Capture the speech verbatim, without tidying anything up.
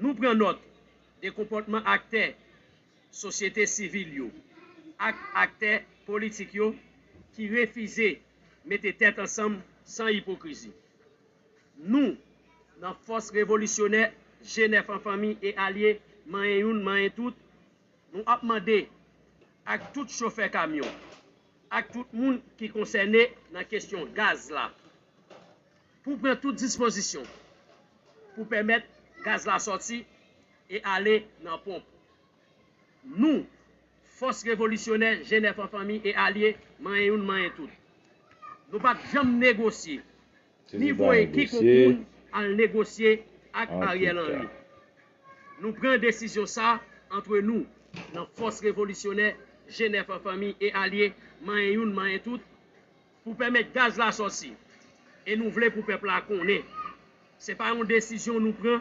Nou pran nòt de konpòtman aktè sosyete sivil yo ak aktè politik yo ki refize mete tèt ansanm san ipokrizi. Nou, nan Fòs Revolisyonè G nèf an fanmi e alye, manyen youn, manyen tout, nou ap mande ak tout chofè kamyon, ak tout moun ki konsène nan kesyon gaz la, pou pran tout dispozisyon pou pèmèt gaz la sòti e ale nan ponp. Nou, Fòs Revolisyonè G nèf an fanmi e alye, manyen youn, manyen tout, nou p ap janm negosye, ni voye kikòk moun al negosye ak Ariel Henry. Nou pran desizyon sa antre nou, nan Fòs Revolisyonè G nèf an fanmi e alye, manyen youn, manyen tout, pou pèmèt gaz la sòti. E nou vle pou pèp la konnen se pa yon desizyon nou pran